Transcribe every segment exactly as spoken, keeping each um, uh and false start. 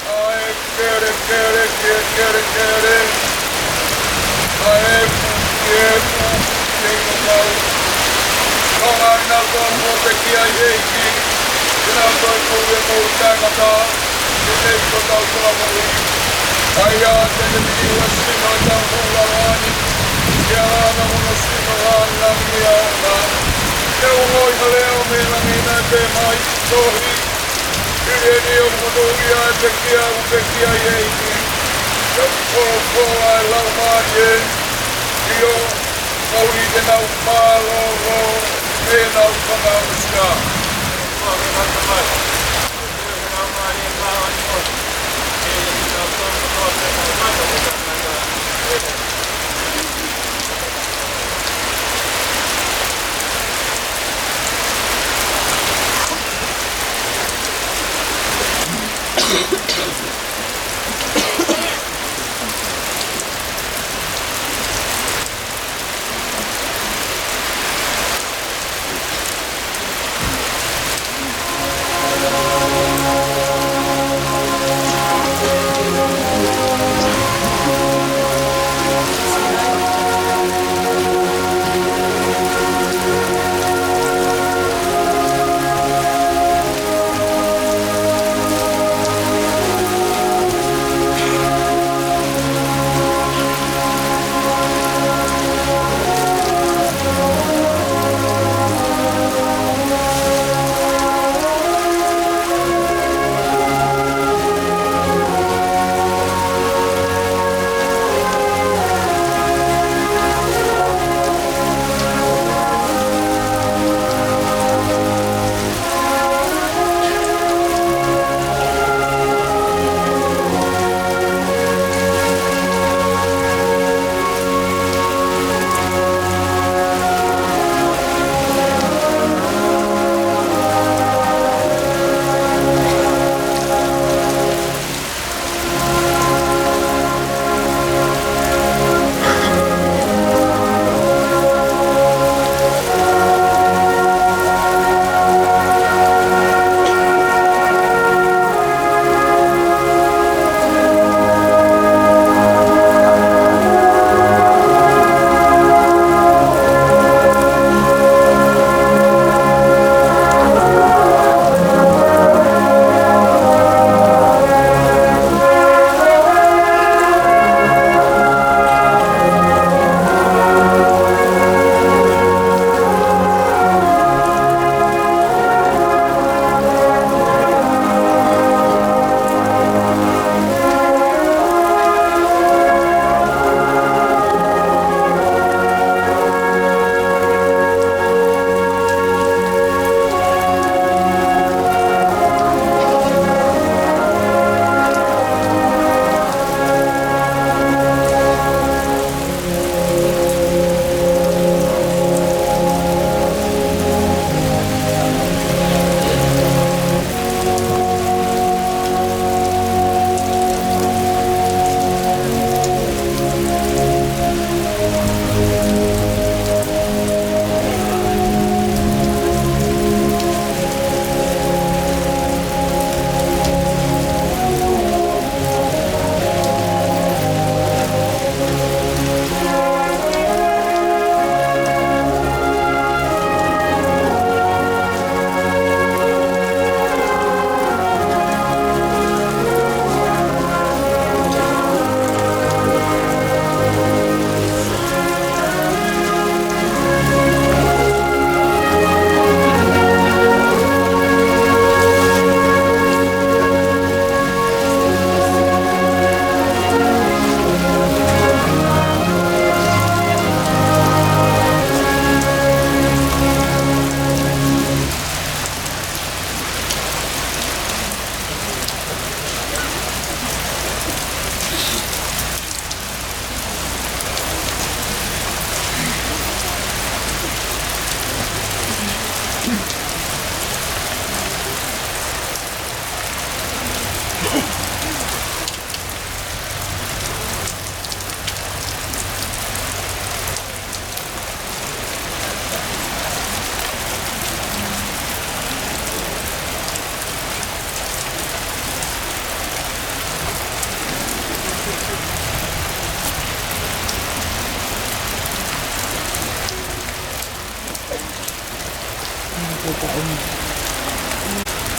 ʻAe, kelekele, kelekele. ʻAe, puke, puke, ʻo kau. Ko e ʻuhinga ʻoku mau pehē ki ai, ʻEiki, ke nau toe moʻui ʻemau tangata, ʻi he ʻEiki ko hotau Fakamoʻui. ʻAi ā te ne liliu ʻa e sino ʻo ʻetau moʻui ʻi he ʻaho ni, ke ala ʻa hono sino ʻo ʻange ʻa e ʻaonga. Ke ongoʻi ha leʻo mei langi Tohi, ʻi he ʻEiki ʻoku monūʻia ʻa e pekia, ʻoku pekia ʻa e ʻEiki. Pea ʻoku folofola ʻa e Laumālie, ʻio, ʻoku ʻi ai ʻenau mālōlō, ʻenau fakaʻosi.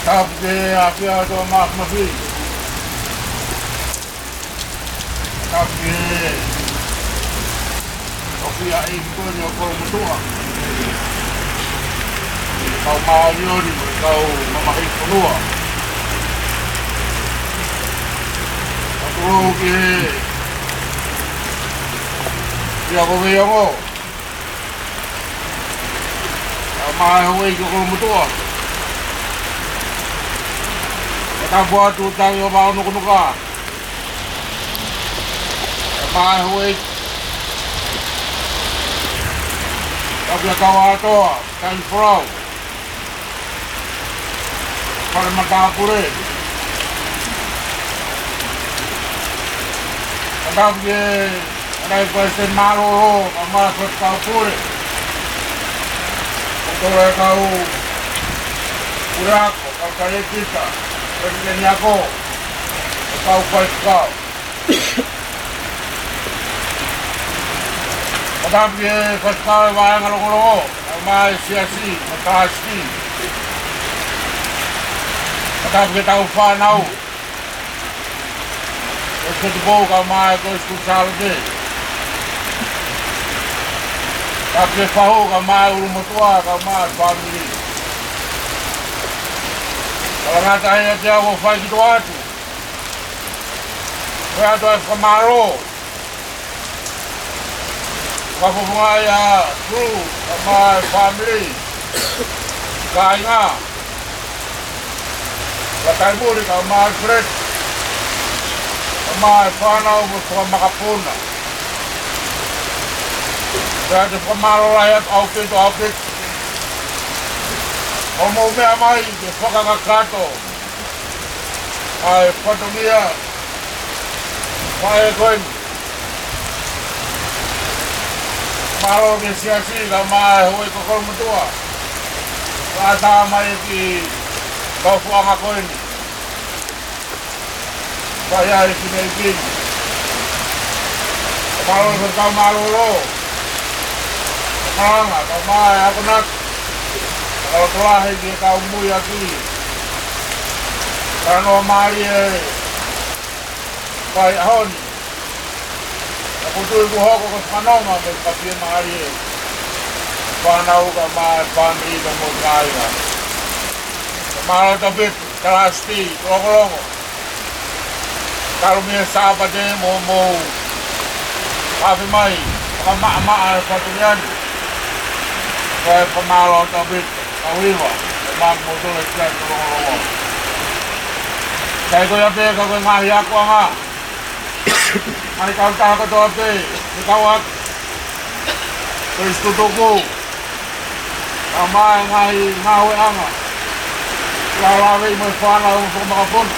Tapu ki he ʻafio ʻa e ʻOtua Māfimafi. Tapu ki he ʻafio ʻa e ʻEiki ko eni ʻo Kolomotuʻa. Kau māʻoniʻoni mo e kau mamahi fonua. Ka tulou ki he ʻEiki ko Veiongo, kae ʻumaʻā e houʻeiki ʻo Kolomotuʻa. Ka tapu atu Tangi ʻo Vaonukunuka, kae ʻumaʻā e houʻeiki. Tapu kia Kauatoa, Tangi Folau, Fale Matāpule. Ka tapu ki he Vice President mālōlō, kae ʻumaʻā e Faifekau Pule, ʻo e kau puleako, kau talēkita, palesiteni ako, ʻo e kau faifekau. Ka tapu ki he faifekau ʻo e vaʻinga longolongo, kae ʻumaʻā e siasi mo e trustee. Ka tapu ki heʻetau fānau, ʻo e Seti Pou kae ʻumaʻā e Kolisi Kuini Sālote. Tapu ki he fahu kae ʻumaʻā e ʻulumotuʻa kae ʻumaʻā e fāmili. Kae ʻikai ngata ai, ʻoku ou fai ki tuʻa atu ʻa e fakamālō. Fakafofonga ia Tulu kae ʻumaʻā e fāmili, kāinga, Lataimuli kae ʻumaʻā e Fred, kae ʻumaʻā e fānau mo e fanga makapuna. Pea te u fakamālō lahi atu ʻaupito, ʻaupito hoʻomou meʻa mai ke fakakakato ʻa e fatongia faʻē ko eni. Mālō ki he siasi kae ʻumaʻā e houʻeiki ʻo Kolomotuʻa, kae ʻatā mai ki he maʻuʻanga ko eni. Kae ʻi ai e fineʻeiki. Mālō ki he kau mālōlō, Malanga kae ʻumaʻā e akonaki. Fakalotolahi ki he kau muiaki. Talanoa mālie ʻa e ʻaho ni. Ka ʻoku ou tui kuo hoko ko e fanongo mo e fakafiemālie ʻa e fānau kae ʻumaʻā e fāmili mo e kāinga. Mālō ʻaupito, Talasiti, Kolokologo. Talu mei he Sāpate mo hoʻomou ʻave mai fakamaʻamaʻa e fatongia ni. Ko e fakamālō ʻaupito, kau hiva, ʻa e maʻa mo tole kia Kolokologo. Kae ko ia pē ka ko e ngaahi akoʻanga, ngaahi kautaha kotoa pē, ʻe kau atu, Kolisi Tutuku, kae ʻumaʻā e ngaahi ngāueʻanga, Lalaveʻi mo e fānau mo e fanga makapuna.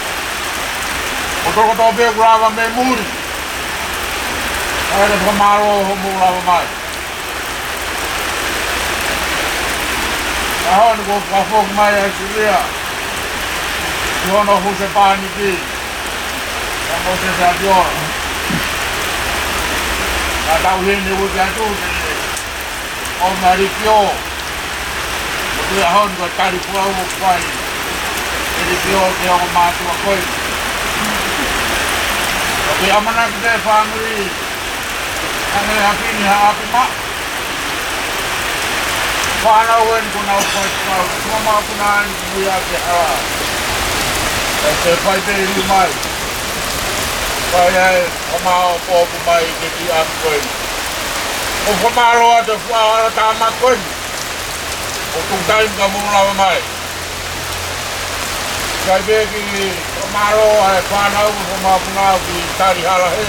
Ko e toko kotoa pē kuo lava mei muli, ʻa e fakamālō hoʻomou lava mai. ʻAho ni kuo fakafoki mai ʻa Silivia ki hono husepāniti, ʻa Mōsese ʻAtiola. Ka tau hini uke atu te ne ʻomai ʻa e ʻEiki ʻo, ʻo tui ʻaho ni ko e tali folau ʻoku fai ʻe he ʻEiki ʻo ki he ongo mātuʻa ko ē. Ko e ʻamanaki pē fāmili, ʻa e ngaahi ʻapi ni ha ʻapi maʻa. Fānau eni kuo nau fai kau, mo e mokopuna eni kuo ui ʻaki e hala. Kae fai pē ʻi mai. Fai ai, ʻo maʻu ʻo pōpula mai ki he kiʻi ʻapi ko eni. ʻOku fakamālō atu e fuʻu ʻaho tāmaki ko eni. ʻOku tuku taimi ka mou lava mai. Kae pehē ki he fakamālō ʻa e fānau mo e mokopuna ʻoku tali hala hē.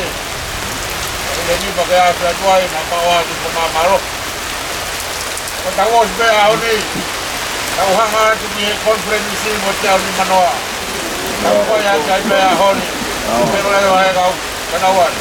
ʻI he nipa ke ʻasi atu ai, naʻa mau ʻoatu e fakamālō. Ko e tau ʻosi pē ʻaho ni, tau hanga atu ki he konifelenisi mo e teau nimanoa. Tau fai atu ai pē ʻaho ni. Pea leva e kau. Kanauan.